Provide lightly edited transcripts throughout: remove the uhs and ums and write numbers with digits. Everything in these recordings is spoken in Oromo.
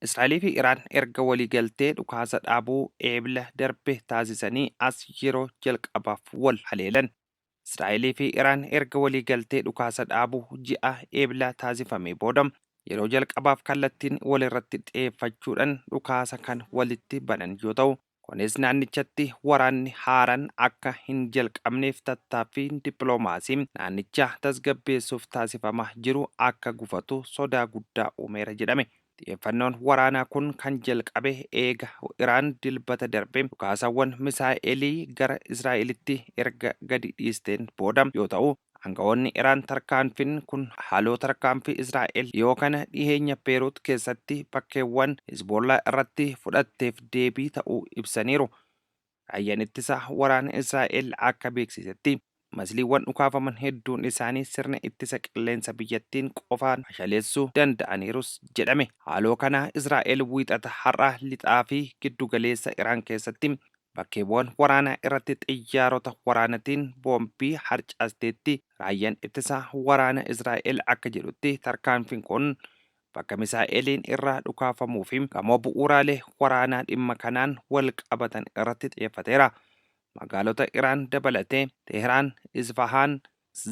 Israa'elii fi Iraan erga waliigaltee dhukaasa dhaabuu Eebla darbe taasisanii as yeroo jalqabaaf wal haleelan. Israa'elii fi Iraan erga waliigaltee dhukaasa dhaabuu ji'a Eeblaa taasifamee booda yeroo jalqabaaf kallattiin walirratti xiyyeeffachuudhaan dhukaasa kan walitti banan yoo ta'u, kunis naannichatti waraanni haaraan akka hin jalqabneef tattaaffiin dippiloomaasii naannicha tasgabbeessuuf taasifamaa jiru akka gufatu sodaa guddaa uumeera jedhame. Xiyyeeffannoon waraanaa kun kan jalqabe eega Iraan Dilbata darbe dhukaasawwan misaa'elii gara Israa'elitti erga gadi dhiisteen booda yoo ta'u, aanga'oonni Iraan tarkaanfiin kun haaloo tarkaanfii Israa'el dhiyoo kana dhiheenya Beerut keessatti bakkeewwan Hezboollaa irratti fudhatteef deebii ta'uu ibsaniiru. Raayyaan Ittisa Waraana Israa'el akka beeksisetti, masliiwwan dhukaafaman hedduun isaanii sirna ittisa qilleensa biyyattiin qofaan fashaleessuu danda'aniirus jedhame. Haaloo kana Israa'el Wiixata har'aa lixaa fi giddugaleessa Iraan keessatti bakkeewwan waraanaa irratti xiyyaarota waraanatiin boombii harcaasteetti. Raayyaan Ittisa Waraana Israa'el akka jedhutti tarkaanfiin kun bakka misaa'eliin irraa dhukaafamuu fi gamoo bu'uuraalee waraanaa dhimma kanaan wal qabatan irratti xiyyeeffateera. Magaalota Iraan dabalatee Tehraan, Isfahaan,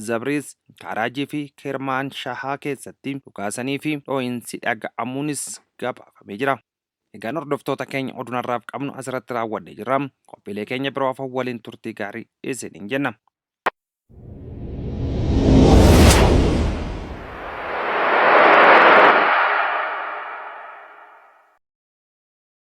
Zabriz, Kaaraajii fi Kermaanshahaa keessatti dhukaasanii fi dhoo'insi dhaga'amuunis gabaafamee jira. Egaan hordoftoota keenya oduun har'aaf qabnu asirratti raawwannee jirra. Qophiilee keenya biroo hafan waliin turtii gaarii isiniin jenna.